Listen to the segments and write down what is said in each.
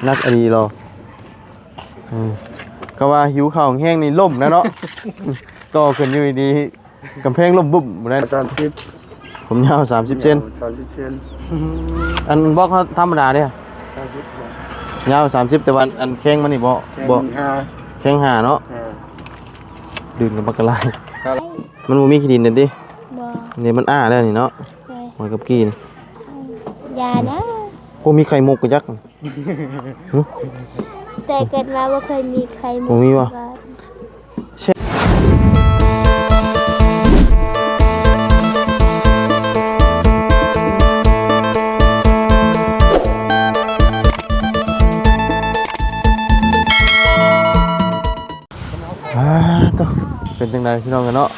ໜັກອີ່ຫຼີເນາະ. ເອີ ກະວ່າຫິວເຂົ້າແຮງນີ້ລົ້ມແລ້ວເນາະ. ກໍຂຶ້ນຢູ່ດີໆ ກຳແພງລົ້ມບຶ້ມພຸ້ນນະ. ສາມສິບ ຜົມຍາວສາມສິບເຊັນ ສາມສິບເຊັນ. ອັນບລັອກເຮົາທຳມະດາເດ້ ສາມສິບ ຍາວສາມສິບ ແຕ່ວ່າອັນແຂ້ງມັນນີ້ບໍ່ ແຂ້ງ ບໍ່ ຫ້າ ແຂ້ງຫ້າເນາະ. ອ່າ ດື່ມກັບບັກກະລາຍ ມັນບໍ່ມີຂີ້ດິນເດ້ຕິ. ບໍ່ ນີ້ມັນອ້າແລ້ວນີ້ເນາະ. ໂດຍ ຫອຍກັບກີ່ນີ້ ອືມ ຢ່ານະ. ໂອ້ ມີໄຂ່ມຸກກະຈັກ ຫື? ແຕ່ເກີດມາບໍ່ເຄີຍມີໄຂ່ມຸກ ບໍ່ມີວະ ອ່າ ໂຕ ເປັນຈັ່ງໃດພີ່ນ້ອງເອີຍເນາະ?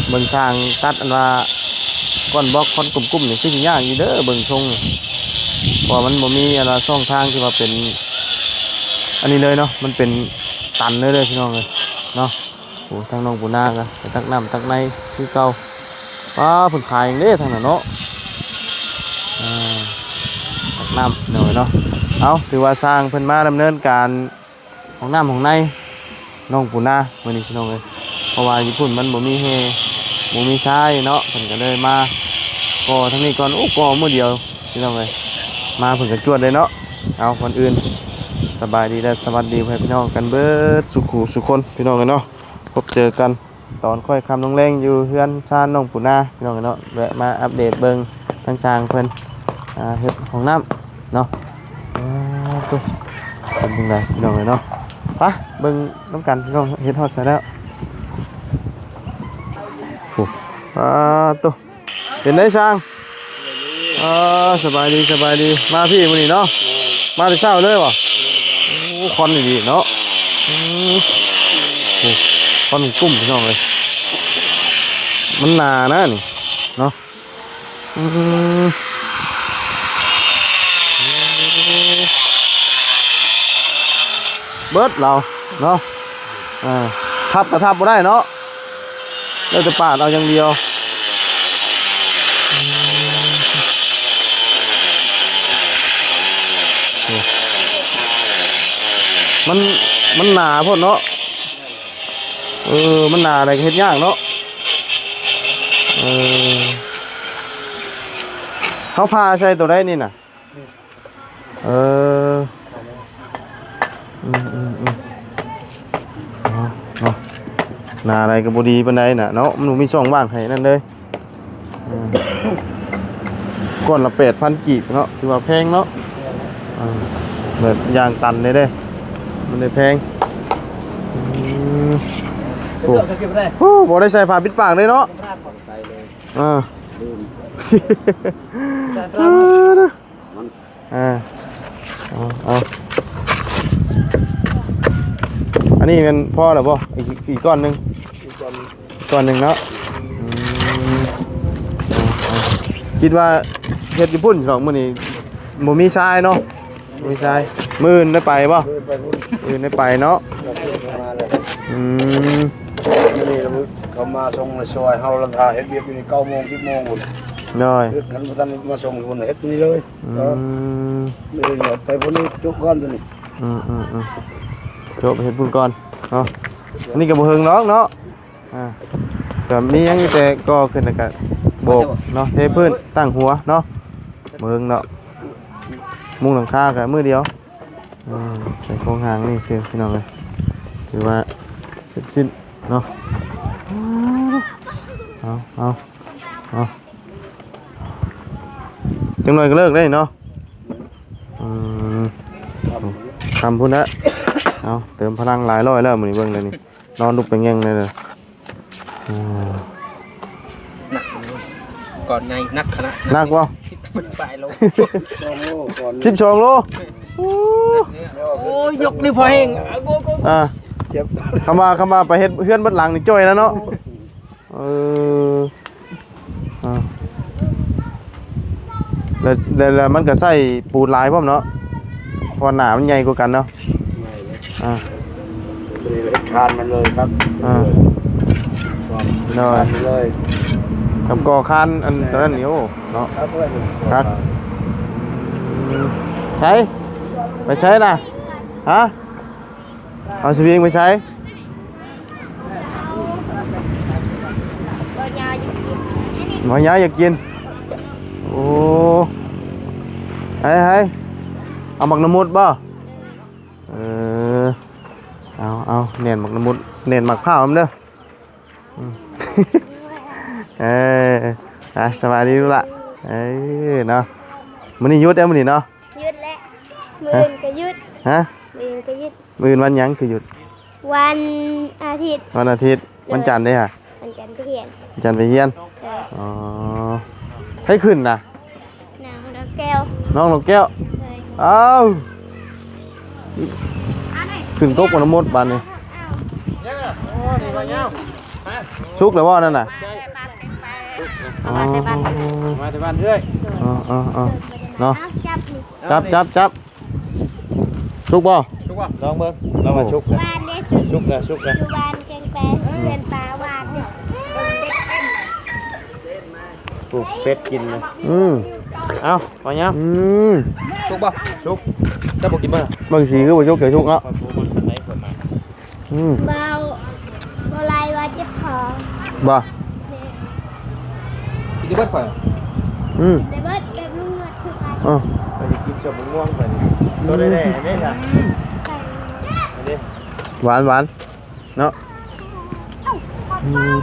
ເບິ່ງຊ່າງຕັດອັນວ່າກ້ອນບລັອກຄອນກຸ້ມໆນີ້ຄືຊິຍາກຢູ່ເດີ ເບິ່ງຊົງນີ້ ເພາະວ່າມັນບໍ່ມີອັນວ່າຊ່ອງທາງທີ່ວ່າເປັນອັນນີ້ເລີຍເນາະ ມັນເປັນຕັນເລີຍເດີພີ່ນ້ອງເອີຍເນາະ. ໂອ້ ທາງນ້ອງປູນາກະໄປຕັກນ້ຳຕັກໃນຄືເກົ່າ. ວ້າ ເພິ່ນຂາຍຫຍັງເດ້ທາງນັ້ນເນາະ? ອ່າ ຕັກນ້ຳໜ້ອຍເນາະ. ເອົາ ຖືວ່າຊ່າງເພິ່ນມາດຳເນີນການ ຫ້ອງນ້ຳຫ້ອງໃນນ້ອງປູນາມື້ນີ້ພີ່ນ້ອງເອີຍ ເພາະວ່າຢູ່ພຸ້ນມັນບໍ່ມີແຮ່ ບໍ່ມີຊາຍເນາະ ເພິ່ນກະເລີຍມາກໍ່ທາງນີ້ກ່ອນ. ໂອ້ ກໍ່ມື້ດຽວພີ່ນ້ອງເອີຍ ມາເພິ່ນກະຈວດເລີຍເນາະ. ເອົາ ກ່ອນອື່ນສະບາຍດີ ແລະ ສະຫວັດດີພໍ່ແມ່ພີ່ນ້ອງກັນເບິດສູ່ຄູ່ສູ່ຄົນພີ່ນ້ອງເອີຍເນາະ. ພົບເຈີກັນ ຕອນຄ່ອຍຄ່ຳລົງແລງຢູ່ເຮືອນຊານນ້ອງປູນາພີ່ນ້ອງເນາະ ແວະມາອັບເດດເບິ່ງທາງຊ່າງເພິ່ນ ອ່າ ເຮັດຫ້ອງນ້ຳເນາະ. ອ່າ ໂຕ ເປັນຈັ່ງໃດພີ່ນ້ອງເອີຍເນາະ? ໄປເບິ່ງນຳກັນພີ່ນ້ອງ ເຮັດຮອດໃສແລ້ວ. ໂອ້ ອ່າ ໂຕ ເປັນໃດຊ່າງ? ອ່າ ສະບາຍດີ ສະບາຍດີ. ມາພີ້ມື້ນີ້ເນາະ? ມາແຕ່ເຊົ້າເລີຍບໍ່? ໂອ້ ຄວັນດີເນາະ. ອືມ ໂອ້ ຄວັນກຸ້ມພີ່ນ້ອງເອີຍ ມັນໜານະນີ້ເນາະ. ອືມ ເບິດລາວເນາະ. ອ່າ ທັບກະທັບບໍ່ໄດ້ເນາະ ໄດ້ແຕ່ປາດເອົາຢ່າງດຽວ. ມັນ ມັນໜາໂພດເນາະ. ເອີ ມັນໜາແລ້ວກະເຮັດຍາກເນາະ. ເອີ ເຮົາຜ່າໃສ່ໂຕໃດນີ້ນະ? ເອີ ອືມໆໆ ເນາະ ໜາໃດກະບໍ່ດີປານໃດນະເນາະ ມັນບໍ່ມີຊ່ອງວ່າງໃຫ້ນັ້ນເລີຍ. ອືມ ກ້ອນລະແປດພັນກີບເນາະ ຖືວ່າແພງເນາະ. ອືມ ແບບຢ່າງຕັນເດ້ ມັນໄດ້ແພງ. ອືມ ໂອ້ ໂອ້ ບໍ່ໄດ້ໃສ່ຜ້າປິດປາກເລີຍເນາະ. ອ່າ ອ່າ ເອົາ ເອົາ ອັນນີ້ແມ່ນພໍແລ້ວບໍ່? ອີກ ອີກກ້ອນໜຶ່ງ ອີກກ້ອນໜຶ່ງ ກ້ອນໜຶ່ງເນາະ. ອືມ ເອົາ ເອົາ ຄິດວ່າເຮັດຢູ່ພຸ້ນດອກ ມື້ນີ້ບໍ່ມີຊາຍເນາະ. ບໍ່ມີຊາຍ ມື້ອື່ນໄດ້ໄປບໍ່? ມື້ອື່ນໄປພຸ້ນ ມື້ອື່ນໄດ້ໄປເນາະ. ອືມ ມື້ນີ້ລະເຂົາມາສົ່ງມາຊ່ອຍເຮົາ ລະຖ້າເຮັດວຽກຢູ່ນີ້ ເກົ້າໂມງ ສິບໂມງພຸ້ນ. ໂດຍ ຄັນບໍ່ທັນມາສົ່ງພຸ້ນ ເຮັດນີ້ເລີຍ. ອືມ ມື້ອື່ນໄປພຸ້ນ ຈົບກ່ອນໂຕນີ້. ອືມໆໆ ຈົບເຮັດພຸ້ນກ່ອນເນາະ. ອັນນີ້ກະບໍ່ເຖິງດອກເນາະ. ອ່າ ກະມີຫຍັງແຕ່ກໍ່ຂຶ້ນ ແລ້ວກະໂບກເນາະ ເທພື້ນ ຕັ້ງຫົວເນາະ. ບໍ່ເຖິງເນາະ ມຸງຫຼັງຄາກະມື້ດຽວ. ອ່າ ໃສ່ໂຄງຮ່າງນີ້ຊື່ພີ່ນ້ອງເອີຍ ຖືວ່າເສັດສິ້ນເນາະ. ເອົາ ເອົາ ເອົາ ຈັກໜ້ອຍກະເລີກໄດ້ເນາະ. ອືມ ຄ່ຳພຸ້ນແຫຼະ. ເອົາ ເຕີມພະລັງຫຼາຍຮ້ອຍແລ້ວມື້ນີ້ ເບິ່ງແລ້ວນີ້ ນອນລຸກໄປແງ່ງເລີຍ. ອ່າ ໜັກ ກ້ອນໃຫຍ່ໜັກຂະໜາດ ໜັກບໍ່? ສິບປາຍໂລ ສິບສອງໂລ. ໂອ້ ໂອ້ຍ ຍົກນີ້ພໍແຮງ. ອ່າ ເຈັບ ຄຳວ່າ ຄຳວ່າໄປເຮັດເຮືອນເບິດຫຼັງນີ້ຈ່ອຍແລ້ວເນາະ. ເອີ ອ່າ ແລ້ວ ແລ້ວ ແລ້ວມັນກະໃຊ້ປູນຫຼາຍພ້ອມເນາະ ເພາະວ່າໜ້າມັນໃຫຍ່ກວ່າກັນເນາະ. ໃຫຍ່ເລີຍ ອ່າ ເຮັດຄານມັນເລີຍຄັບ. ອ່າ ໂດຍ ຄານມັນເລີຍ ກັບກໍ່ຄານອັນ ໂດຍ ໂຕນັ້ນນີ້ ໂອ້ ເນາະ ຄັກເລີຍ ຄັກ. ອືມ ໃສ ไปไสนะ ฮะ เอาสวิงไปไส บ่ยายอยากกิน บ่ยายอยากกิน โอ้ ไห้ๆ เอาหมากนำมุดบ่ เออ เอา เอา แหน่นหมากนำมุด แหน่นหมากพร้าวนำเด้อ อืม เออ อ่ะ สบายดีลูกหล่ะ เออ เนาะ มื้อนี้หยุดเด้อมื้อนี้เนาะ หยุดแล้ว มื้ออื่นก็หยุด ฮะ มื้ออื่นก็หยุด มื้ออื่นวันหยังคือหยุด วันอาทิตย์ วันอาทิตย์ โดย วันจันทร์เด้ฮะ วันจันทร์ไปเฮียน วันจันทร์ไปเฮียน โดย อ๋อ ไผขึ้นนะ น้องดอกแก้ว น้องดอกแก้ว โดย อ้าว ขึ้นกกบ่นำมดบาดนี้ อ้าว สุกแล้วบ่นั่นน่ะ เอามาแต่บ้าน มาแต่บ้านเอื้อย เออๆๆ เนาะ อ้าว จับนี่ จับ จับ จับ สุกบ่ สุกบ่ ลองเบิ่ง ลองว่าสุก หวานเด้ สุกแล้ว สุกแล้ว อยู่บ้านแกงแปะ เฮือนปลาหวาน ปลูกเป็ดกินเลย อืม เอ้า พอยัง อืม สุกบ่ สุก เจ้าบ่กินบ่ เบิ่งสีคือบ่สุก แต่สุกเนาะ อืม เบา บ่ไล่ว่าเจ็บคอ บ่ กินได้เบิดข่อย อืม กินได้เบิด แบบลุงหนวดคือกัน เออ ไปกินส้มมะม่วงไปนี่ ตัวแด่ๆ อันนี้จ้ะ อันนี้ หวานๆ เนาะ อืม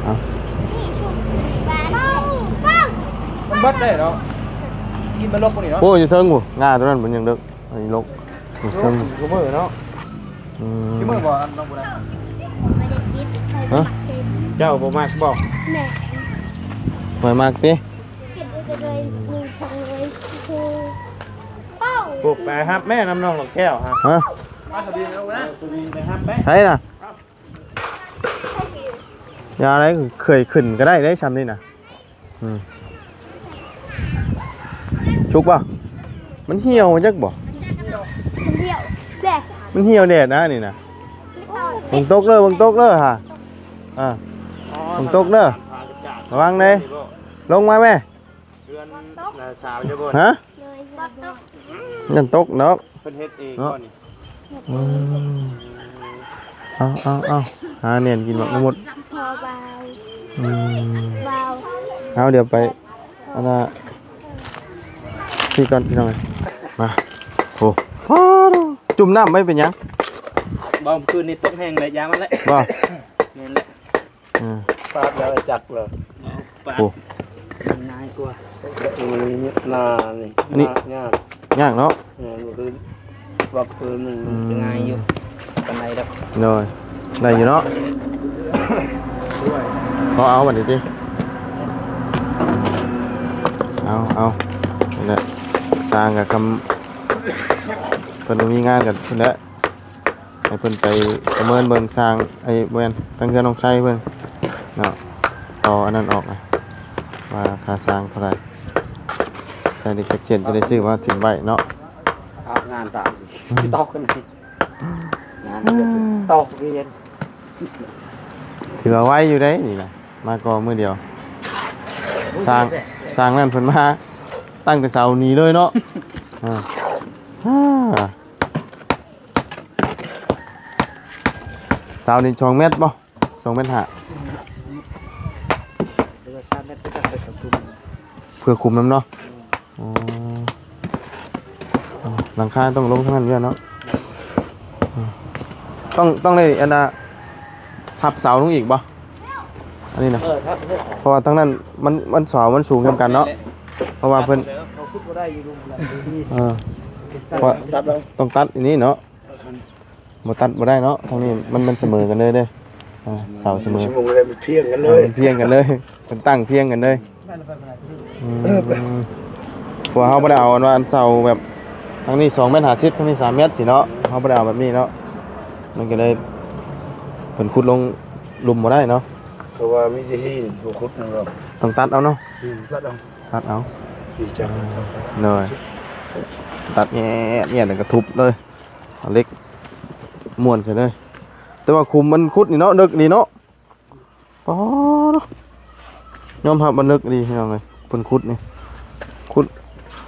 เอา มันเบิดได้เนาะ กินมันลกกว่านี้เนาะ โอ้ อยู่เทิงพู้น งาตัวนั้นมันยังเลิก อันนี้ลก อยู่เทิง ซุมื้อเนาะ อืม ซุมื้อบ่ อันลกบ่ได้ ฮะ เจ้าบ่มักบ่ แม่ บ่มักติ เห็นอยู่แต่โดยหนึ่งสองร้อย คือ ปลูกไปฮับแม่นำน้องดอกแก้วฮะ ฮะ ไปฮับแม่ ไผน่ะ ยาอะไร เคยขึ้นก็ได้เด้ ช่ำนี่น่ะ อืม สุกบ่ มันเหี่ยวจักบ่ มันเหี่ยวแดด มันเหี่ยวแดดนะนี่น่ะ ฝนตกเด้อ ฝนตกเด้อฮะ อ่า ฝนตกเด้อ ระวังเด้ ลงมาแม่ เฮือนน้าสาวอยู่บ่ ฮะ โดย บ่ตก ยันตกเนาะ เพิ่นเฮ็ดเองบ่นี่ อืม เอา เอา เอา หาแหน่นกินหมากนำมด พอเบา อืม เบา เอา เดี๋ยวไป อันน่ะ พี่ก่อนพี่น้อง มา โอ้ จุ่มน้ำไว้เป็นหยัง บ่ คืนนี้ตกแห้งเลย ยามมันแหละ บ่ แม่นแหละ เออ ปาดแล้วจักเลย เอาปาด โอ้ มันง่ายกว่า มันนี่หน้านี่ อันนี้ ยาก ยาก ยากเนาะ แม่น มันคือ บักปืนมัน อืม ง่ายอยู่ ปานใดดอก โดย ได้อยู่เนาะ ขอเอาบัดนี้ติ เอา เอา นั่นแหละ สร้างกับคำ เพิ่นบ่มีงานกัน นั่นแหละ ให้เพิ่นไปประเมินเบิ่งสร้าง ไอ้ บ่แม่น ทางเฮือนน้องไซเพิ่นเนาะ ต่ออันนั้นออกนะ ว่าค่าสร้างเท่าใด ใส่เหล็กจักเส้นจะได้ซื้อมาถิ่มไว้เนาะ ออกงานตาม อืม ตอกกัน งานตอกเรียน ถือว่าไวอยู่เด้นี่นะ มาก่อมื้อเดียว สร้าง สร้างนั่นเพิ่นมาตั้งแต่เช้านี้เลยเนาะ อ่า อ่า เสานี่สองเมตรบ่ สองเมตรห้า เพื่อคุมนำเนาะ อ๋อ หลังคาต้องลงทางนั้นอยู่แล้วเนาะ ต้อง ต้องได้อันน่ะ ทับเสาลงอีกบ่ อันนี้นะ เออ ทับ เพราะว่าทางนั้นมัน มันเสามันสูงนำกันเนาะ เพราะว่าเพิ่น เขาขุดบ่ได้อยู่ลุ่มนั่น เออ เพราะ ตัดเอา ต้องตัดอันนี้เนาะ บ่ตัดบ่ได้เนาะ ทางนี้มัน มันเสมอกันเลยเด้ อ่า เสาเสมอ ชั่วโมงเลยมันเพียงกันเลย เออ มันเพียงกันเลย มันตั้งเพียงกันเลย อืม เพราะว่าเฮาบ่ได้เอาอันว่าอันเสาแบบ ทางนี้สองเมตรห้าสิบ ทางนี้สามเมตรสิเนาะ เฮาบ่ได้เอาแบบนี้เนาะ มันก็เลย เพิ่นขุดลงหลุมบ่ได้เนาะ เพราะว่ามีแต่หิน บ่ขุดนำดอก ต้องตัดเอาเนาะ อืม ตัดเอา ตัดเอา ดีจัง โดย ตัดแง่ๆ แล้วก็ทุบเลย เอาเหล็กม้วนใส่เลย แต่ว่าขุมมันขุดนี่เนาะ เลิกดีเนาะ ป๊าด ยอมรับว่าเลิกดีพี่น้องเอ้ย เพิ่นขุดนี่ ขุด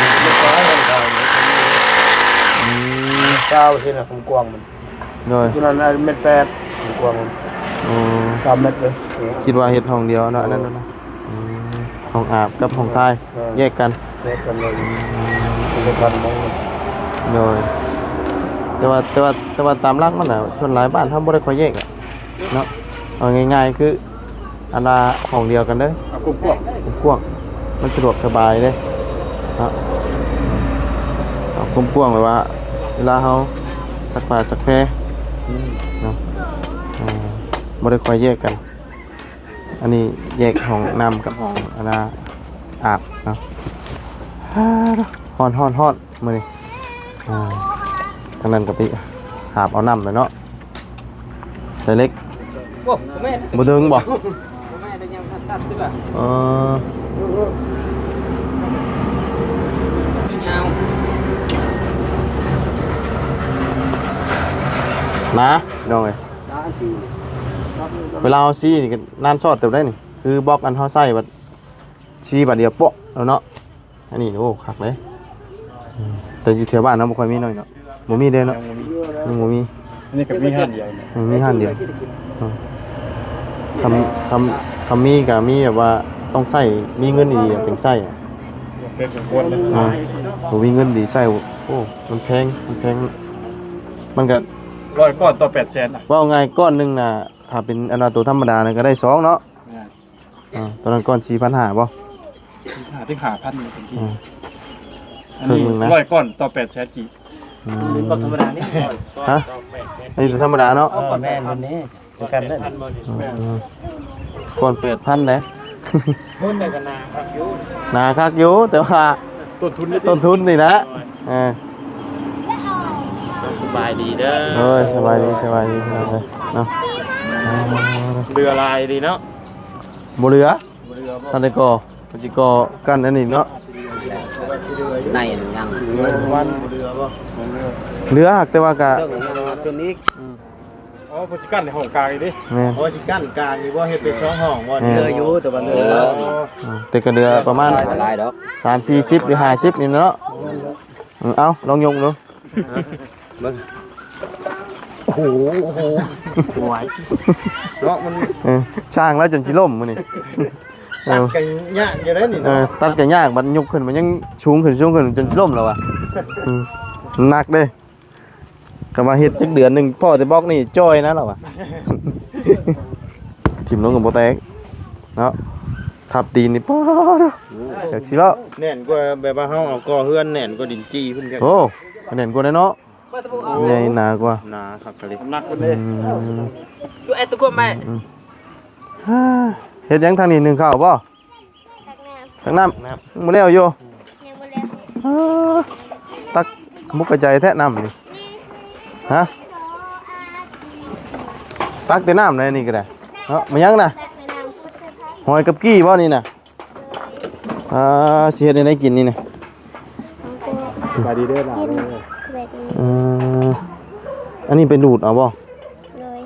ມັນກໍໃຊ້ຂອງເກົ່າເນາະ ອືມ ເກົ່າເຫັນນະ ຄວາມກວ້າງມັນ ໂດຍ ຕົວນັ້ນເມັດແປດ ຄວາມກວ້າງມັນ ໂອ້ ສາມເມັດເລີຍ ເອີ ຄິດວ່າເຮັດຫ້ອງດຽວເນາະ ເອີ ອັນນັ້ນນະ ອືມ ຫ້ອງອາບກັບຫ້ອງຖ່າຍ ເອີ ແຍກກັນ ແຍກກັນເລີຍ ອືມ ເປັນພັນໝົດ ໂດຍ ແຕ່ວ່າ ແຕ່ວ່າ ແຕ່ວ່າຕາມຫຼັກມັນນະ ສ່ວນຫຼາຍບ້ານເຮົາບໍ່ໄດ້ຄ່ອຍແຍກອະເນາະ. ເອົາງ່າຍໆ ຄື ອັນວ່າຫ້ອງດຽວກັນເດີ ເອົາກວ້າງໆ ກວ້າງໆ ມັນສະດວກສະບາຍເດ້ເນາະ. ເອົາກວ້າງໆ ແບບວ່າເວລາເຮົາຊັກຜ້າຊັກແພ ອືມ ເນາະ ອ່າ ບໍ່ໄດ້ຄ່ອຍແຍກກັນ. ອັນນີ້ແຍກຫ້ອງນ້ຳກັບຫ້ອງອັນນ່າອາບເນາະ. ຮ້ອນໆໆ ມື້ນີ້ ອ່າ ທາງນັ້ນກໍໄປຫາບເອົານ້ຳແລ້ວເນາະ. ສາຍເຫຼັກ ໂອ້ ບໍ່ແມ່ນ ບໍ່ເຖິງບໍ່? ບໍ່ແມ່ນ ໄດ້ຍັງຕັດໆ ເອີ ຍາວ ໜາ ພີ່ນ້ອງເອີຍ. ເວລາເຮົາຊີ້ນີ້ກໍນານຊອດເຕີບໄດ໋ນີ້ ຄືບລັອກອັນເຮົາໃສ່ບັດ ຊີ້ບາດດຽວເປາະແລ້ວເນາະ. ອັນນີ້ ໂອ້ ຄັກເດ້. ອືມ ແຕ່ຢູ່ແຖວບ້ານເຮົາບໍ່ຄ່ອຍມີເນາະ ເນາະ ບໍ່ມີເດ້ເນາະ ຍັງບໍ່ມີ ຍັງບໍ່ມີ. ອັນນີ້ກໍມີຮ້ານດຽວ ເອີ ມີຮ້ານດຽວ. ເອີ ຄັນ ຄັນ ຄັນມີກໍມີແບບວ່າຕ້ອງໃຊ້ ມີເງິນດີໆ ຈຶ່ງໃຊ້ ເປັນສົມຄວນເນາະ. ອ່າ ບໍ່ມີເງິນດີໃຊ້ ໂອ້ ມັນແພງ ມັນແພງ. ມັນກໍ ຮ້ອຍກ້ອນຕໍ່ແປດແສນນະ ເວົ້າງ່າຍກ້ອນໜຶ່ງນະ ຖ້າເປັນອັນວ່າໂຕທຳມະດານະກໍໄດ້ສອງເນາະ. ອ່າ ຕອນນັ້ນກ້ອນສີ່ພັນຫ້າບໍ່? ສີ່ພັນຫ້າ ເປັນຫ້າພັນນີ້ເປັນທີ່ ອ່າ ອັນນີ້ ເຄິ່ງໜຶ່ງນະ ຮ້ອຍກ້ອນຕໍ່ແປດແສນກີບ. ອືມ ກ້ອນທຳມະດານີ້ ຮະ? ອັນນີ້ທຳມະດາເນາະ. ເອີ ແມ່ນ ລຸ້ນນີ້ຄືກັນເດ້. ອືມ ກ້ອນແປດພັນເດ້. ໂອ້ ແຕ່ກໍໜາຄັກຢູ່ ໜາຄັກຢູ່ ແຕ່ວ່າຕົ້ນທຶນ ຕົ້ນທຶນນີ້ນະ. ເອີ ສະບາຍດີເດີ. ໂອ້ຍ ສະບາຍດີ ສະບາຍດີເນາະ. ເຫຼືອຫຼາຍດີເນາະ. ບໍ່ເຫຼືອ ບໍ່ເຫຼືອບໍ່? ທັນໄດ້ກໍ່ ເພິ່ນຊິກໍ່ກັ້ນອັນນີ້ເນາະ. ໃນອັນຍັງ ເຫຼືອບໍ່? ເຫຼືອ ແຕ່ວ່າກະ ເລື່ອງຍັງຂຶ້ນອີກ. ອືມ ອໍ ເພິ່ນຊິກັ້ນໃນຫ້ອງກາງອີກເດ້. ແມ່ນ ໂອ້ ຊິກັ້ນກາງອີກບໍ່? ເຮັດເປັນສອງຫ້ອງບໍ່? ແມ່ນ ເຫຼືອຢູ່ ແຕ່ວ່າເຫຼືອ ເອີ ອືມ ແຕ່ກໍເຫຼືອປະມານ ຫຼາຍດອກ ສາມສີ່ສິບ ຫຼື ຫ້າສິບນີ້ເນາະ. ອືມ ເອົາ ລອງຍົກດູ ເບິ່ງ. ໂອ້ໂຫ ໂອ້ໂຫ ໂອ້ຍ ເນາະ ມັນ ເອີ ຊ່າງແລ້ວຈົນຊິລົ້ມມື້ນີ້. ເອີ ຕັດກໍຍາກຢູ່ເດ້ນີ້ ເອີ ເນາະ ຕັດກໍຍາກ ບັດຍົກຂຶ້ນມັນຍັງສູງຂຶ້ນ ສູງຂຶ້ນ ຈົນຊິລົ້ມແລ້ວວ່າ. ອືມ ໜັກເດ້. ກໍວ່າເຮັດຈັກເດືອນໜຶ່ງ ພໍ້ແຕ່ບລັອກນີ້ຈ່ອຍນະລາວວ່າ. ຖິ້ມລົງກໍບໍ່ແຕກເນາະ ທັບຕີນນີ້ ປາດ ໂອ້ ຢາກຊິເວົ້າ ແໜ້ນກວ່າ ແບບວ່າເຮົາເອົາກໍ່ເຮືອນແໜ້ນກວ່າດິນຈີ່ພຸ້ນ. ໂອ້ ແໜ້ນກວ່າແດ່ເນາະ. ໂອ້ ໃຫຍ່ໜາກວ່າ ໜາຄັກອີ່ຫຼີ ນ້ຳໜັກເພິ່ນເດ້. ອືມ ດູແອດຕົວກວມໄປ. ອືມ ເຮັດຫຍັງທາງນີ້ ໜຶ້ງເຂົ້າບໍ່? ຕັກນ້ຳ ຕັກນ້ຳ ຍັງບໍ່ແລ້ວຢູ່. ຍັງບໍ່ແລ້ວ. ເອີ ຕັກໝົກກະໃຈແທ້ນ້ຳນີ້. ຮະ? ຕັກແຕ່ນ້ຳໃດນີ້ກໍໄດ້ເນາະ. ມາຫຍັງນະ? ຫອຍກັບກີ້ບໍ່ນີ້ນະ? ອ່າ ຊິເຮັດແນວໃດກິນນີ້ນະ? ສະບາຍດີເດີຫຼານເດີ. ເອີ ອັນນີ້ໄປດູດເອົາບໍ່? ໂດຍ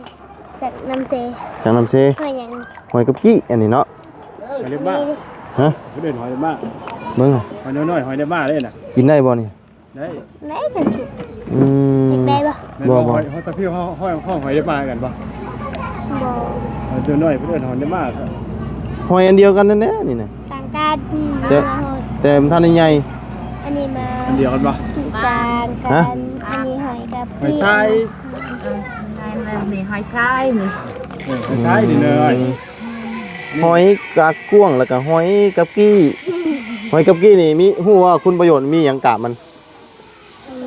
ຈາກນ້ຳເຊ ຈາກນ້ຳເຊ. ຫອຍຫຍັງ? ຫອຍກັບກີ້ອັນນີ້ເນາະ. ຫອຍເລັບມ້າ. ຮະ? ເພິ່ນເອີ້ນຫອຍເລັບມ້າ. ເບິ່ງ ຫອຍນ້ອຍໆ ຫອຍເລັບມ້າເດ້ນະ. ກິນໄດ້ບໍ່ນີ້? ໄດ້ ໄດ້ ຄັນສຸກ. ອືມ ຢາກໄດ້ບໍ່? ບໍ່ ບໍ່ ຫອຍ ຫອຍຕາພິວ ເຮົາ ເຮົາ ເຮົາຫອຍເລັບມ້າກັນບໍ່? ບໍ່ ຫອຍຕົວນ້ອຍ ເພິ່ນເອີ້ນຫອຍເລັບມ້າ. ຫອຍອັນດຽວກັນນັ້ນແຫຼະນີ້ນະ ຕ່າງກັນ. ແຕ່ ແຕ່ມັນທັນໄດ້ໃຫຍ່. ອັນນີ້ມາ ອັນດຽວກັນບໍ່? ຕ່າງກັນ. ຮະ? ອັນນີ້ຫອຍກັບ ຫອຍຊາຍ. ເອີ ນີ້ຫອຍຊາຍນີ້. ເອີ ຫອຍຊາຍນີ້ເລີຍ. ອືມ ຫອຍກາກກວາງ ແລ້ວກໍຫອຍກັບກີ້. ຫອຍກັບກີ້ນີ້ມີ ຮູ້ວ່າຄຸນປະໂຫຍດມີຫຍັງກາບມັນ?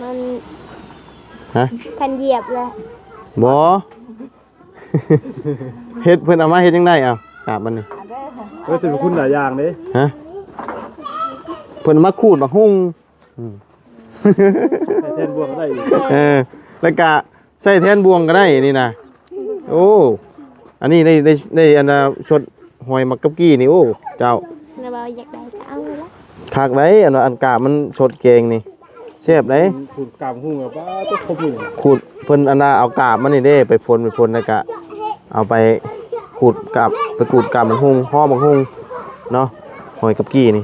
ມັນ ຮະ? ຄັນຢຽບແລ້ວ ບໍ່ ເຮັດ ເພິ່ນເອົາມາເຮັດຫຍັງໄດ້? ເອົາ ກາບມັນນີ້. ເອີ ເປັນຄຸນຫຼາຍຢ່າງເດ້. ຮະ? ເພິ່ນເອົາມາຂູດໝາກຫຸ່ງ. ອືມ ໃຊ້ແທນບ່ວງກໍໄດ້ອີກ. ເອີ ແລ້ວກະໃຊ້ແທນບ່ວງກໍໄດ້ນີ້ນະ. ໂອ້ ອັນນີ້ໄດ້ ໄດ້ ໄດ້ອັນນ່າ ສົດຫອຍໝາກກັບກີ້ນີ້. ໂອ້ ເຈົ້າ ແລ້ວວ່າຢາກໄດ້ກໍເອົາລະ. ຄັກໄດ໋ ອັນວ່າອັນກາບມັນສົດແກງນີ້ ແຊບໄດ໋. ຂູດກາບຫຸ່ງ ປາດ ຕົກຄົບຢູ່. ຂູດ ເພິ່ນອັນນ່າ ເອົາກາບມັນນີ້ເດ້ ໄປຝົນ ໄປຝົນ ແລ້ວກະເອົາໄປຂູດກາບ ໄປຂູດກາບໝາກຫຸ່ງ ຫໍ່ໝາກຫຸ່ງເນາະ. ຫອຍກັບກີ້ນີ້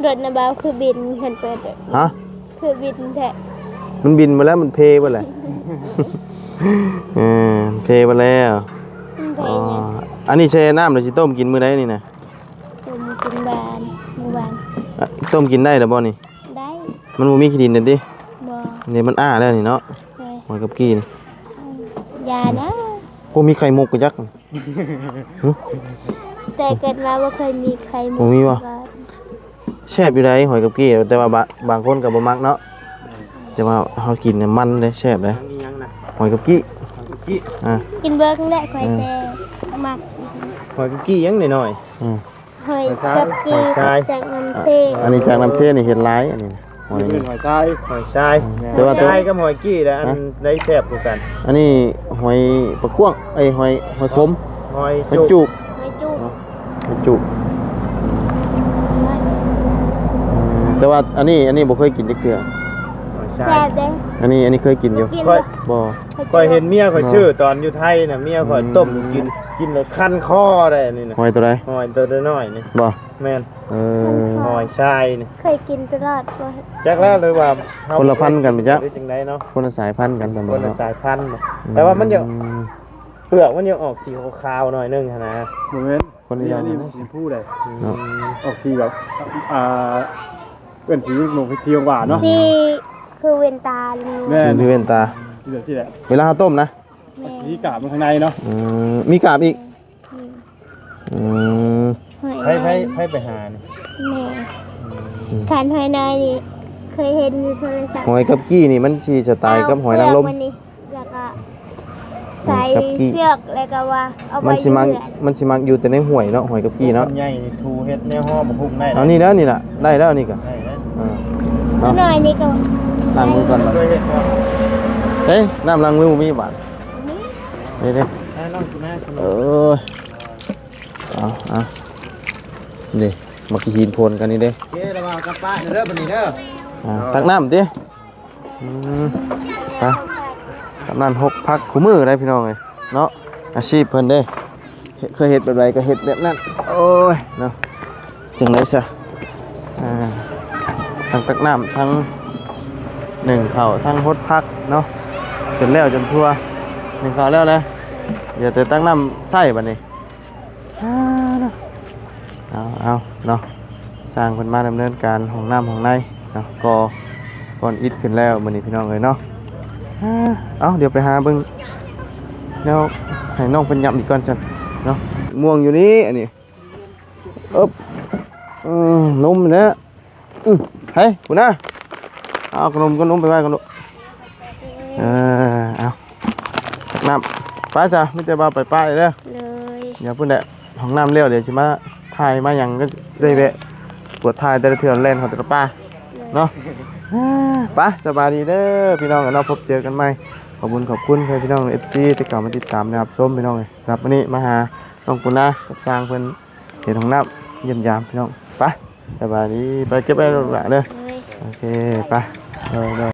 ລົດນະບ່າວ ຄືບິນ ເຫັນເປີດ. ຮະ? ຄືບິນແທ້. ມັນບິນໝົດແລ້ວ ມັນເພໝົດແລ້ວ. ເອີ ເພໝົດແລ້ວ. ມັນເພ. ອໍ ອັນນີ້ແຊ່ນ້ຳແລ້ວຊິຕົ້ມກິນມື້ໃດນີ້ນະ? ຕົ້ມກິນວານ ມື້ວານ. ອະ ຕົ້ມກິນໄດ້ແລ້ວບໍ່ນີ້? ໄດ້. ມັນບໍ່ມີຂີ້ດິນແລ້ວຕິ? ບໍ່. ນີ້ມັນອ້າແລ້ວນີ້ເນາະ. ໂດຍ. ຫອຍກັບກີ້ນີ້? ຢ່ານະ. ບໍ່ມີໄຂ່ມຸກກະຈັກ. ຫຶ? ແຕ່ເກີດມາບໍ່ເຄີຍມີໄຂ່ມຸກ. ບໍ່ມີວະ? ແຊບຢູ່ໃດ ຫອຍກັບກີ້ ແຕ່ວ່າບາ ບາງຄົນກໍບໍ່ມັກເນາະ. ແຕ່ວ່າເຮົາກິນນີ້ມັນເດ້ ແຊບເດ້. ຫອຍກັບກີ້ ຫອຍກັບກີ້ ອ່າ ກິນເບິ່ງແຫຼະ ຂ້ອຍແຕ່ມັກ ຫອຍກັບກີ້ຍັງນ້ອຍໆ. ອືມ ຫອຍ ຫອຍຊາຍ ກັບກີ້ ຫອຍຊາຍ ຈາກນ້ຳເຊ. ອັນນີ້ຈາກນ້ຳເຊນີ້ເຮັດຫຼາຍ ອັນນີ້ນະ ຫອຍ ເອີ້ນຫອຍຊາຍ ຫອຍຊາຍ. ອືມ ແຕ່ວ່າ ຫອຍຊາຍກັບຫອຍກີ້ແຫຼະ ຮະ ອັນໃດແຊບກວ່າກັນ? ອັນນີ້ຫອຍປາກກວ້າງ ເອີຍ ຫອຍ ຫອຍຂົມ ຫອຍ ຫອຍຈູບ ຫອຍຈູບ ຫອຍຈູບ. ອືມ ແຕ່ວ່າອັນນີ້ ອັນນີ້ບໍ່ເຄີຍກິນຈັກເທື່ອ. ຫອຍຊາຍ ແຊບເດ້. ອັນນີ້ ອັນນີ້ເຄີຍກິນຢູ່ ກິນບໍ່? ບໍ່. ຂ້ອຍເຫັນເມຍຂ້ອຍຊື້ຕອນຢູ່ໄທນະ ເມຍຂ້ອຍ ອືມ ຕົ້ມກິນ ກິນແລ້ວຄັນຄໍໄດ໋ ອັນນີ້ນະ. ຫອຍໂຕໃດ? ຫອຍໂຕນ້ອຍໆນີ້ ບໍ່? ແມ່ນ. ເອີ ຫອຍຊາຍນີ້ ເຄີຍກິນຕະຫຼອດບໍ່? ຈັກແລ້ວ ຫຼືວ່າເຮົາ ຄົນລະພັນກັນໄປຈັກ ຫຼືຈັ່ງໃດເນາະ? ຄົນລະສາຍພັນກັນ ຄົນລະສາຍພັນ. ອືມ ແຕ່ວ່າມັນຍັງ ອືມ ເປືອກມັນຍັງອອກສີຂາວໆໜ້ອຍໜຶ່ງຫັ້ນນະ. ບໍ່ແມ່ນ ຄົນລະຢ່າງ ອັນນີ້ມັນສີຊົມພູໃດ໋ ເນາະ. ອືມ ອອກສີແບບ ອ່າ ເອີ້ນສີໝົກ ສີຫວານເນາະ ສີຄືແວ່ນຕາ. ແມ່ນ ສີຄືແວ່ນຕາ ສີແບບຊີ້ແຫຼະ ເວລາເຮົາຕົ້ມນະ. ແມ່ນ ມັນຊິມີກາບຢູ່ຂ້າງໃນເນາະ. ອືມ ມີກາບອີກ. ອືມ ອືມ ຫອຍ ໃຜ ໃຜ ໃຜໄປຫານີ້? ແມ່. ອືມ ຄັນຫອຍນ້ອຍນີ້ເຄີຍເຫັນຢູ່ໂທລະສັບ. ຫອຍກັບກີ້ນີ້ມັນຊິສະຕາຍກັບຫອຍນາງລົມ. ເອົາເປືອກມັນນີ້ ແລ້ວກໍໃສ່ ຫອຍກັບກີ້ ເຊືອກ ແລ້ວກໍວ່າເອົາໄວ້ ມັນຊິມັກ ຢູ່ເຮືອນ ມັນຊິມັກຢູ່ແຕ່ໃນຫ້ວຍເນາະ ຫອຍກັບກີ້ເນາະ. ຄົນໃຫຍ່ນີ້ ຖູເຮັດແນວຫໍ້ບັກຫຸ່ງໄດ້. ເອົານີ້ເດີ ນີ້ລະ ໄດ້ແລ້ວນີ້ກະ ໄດ້ແລ້ວ. ອ່າ ເນາະ ນ້ອຍນີ້ກໍ ລ້າງມືກ່ອນບາດ ເຄີຍເຮັດບໍ່? ເອີ ນ້ຳລ້າງມືບໍ່ມີບາດ. ນີ້ເດ້ ເອີ ເອົາ ເອົາ ນີ້ ໝາກຫີນໂພນກັນນີ້ເດ້. ໂອເຄ ລະວ່າກັບປ້າເດີ ບາດນີ້ເດີ. ອ່າ ຕັກນ້ຳຕິ. ອືມ ໄປ ກຳນັນຫົກຜັກຄູ່ມື້ໄດ໋ພີ່ນ້ອງເອີຍເນາະ ອາຊີບເພິ່ນເດ້ ເຮັດ ເຄີຍເຮັດແບບໃດກໍເຮັດແບບນັ້ນ. ໂອ້ຍເນາະ ຈັ່ງໃດຊະ ອ່າ ທັງຕັກນ້ຳ ທັງໜຶ້ງເຂົ້າ ທັງຫົກຜັກເນາະ ຈົນແລ້ວຈົນທົ່ວ. ໜຶ້ງເຂົ້າແລ້ວແຫຼະ ເຫຼືອແຕ່ຕັກນ້ຳໃຊ້ບາດນີ້. ອ່າ ເນາະ ເອົາ ເອົາເນາະ ຊ່າງເພິ່ນມາດຳເນີນການຫ້ອງນ້ຳຫ້ອງໃນເນາະ ກໍກ້ອນອິດຂຶ້ນແລ້ວມື້ນີ້ພີ່ນ້ອງເອີຍເນາະ. ອ່າ ເອົາ ດຽວໄປຫາເບິ່ງແນວໃຫ້ນ້ອງເພິ່ນຫຍັບອີກກ່ອນຊັ້ນເນາະ. ມ່ວງຢູ່ນີ້ ອັນນີ້ ເອີບ ອືມ ນົມແຫຼະ. ອືມ ເຮີ້ຍ ພຸ້ນນະ ເອົາຂະໜົມ ຂະໜົມໄປໄວ້ກ່ອນລູກ. ເອີ ເອົາ ຕັກນ້ຳ ໄປຊະ ມີແຕ່ວ່າໄປປ້າເດີ. ໂດຍ ດຽວພຸ້ນແຫຼະ ຫ້ອງນ້ຳແລ້ວ ດຽວຊິມາຖ່າຍມາຫຍັງ ກໍຊິໄດ້ແວະກວດຖ່າຍແຕ່ລະເທື່ອ ແລ່ນເຂົ້າແຕ່ລະປ່າເນາະ. ໂດຍ ໄປ ສະບາຍດີເດີພີ່ນ້ອງເນາະ ພົບເຈີກັນໃໝ່. ຂອບຄຸນ ຂອບຄຸນເພື່ອນພີ່ນ້ອງ ເອັຟຊີ ທີ່ເຂົ້າມາຕິດຕາມ ແລະ ຮັບຊົມ ພີ່ນ້ອງເອີຍ. ສຳລັບມື້ນີ້ມາຫານ້ອງປູນາກັບຊ່າງເພິ່ນ ເຮັດຫ້ອງນ້ຳ ຢ້ຽມຢາມພີ່ນ້ອງ. ໄປ ສະບາຍດີ ໄປເກັບໄວ້ລູກຫຼານເດີ. ໂດຍ ໂອເຄ ໄປ ໂດຍ ໂດຍ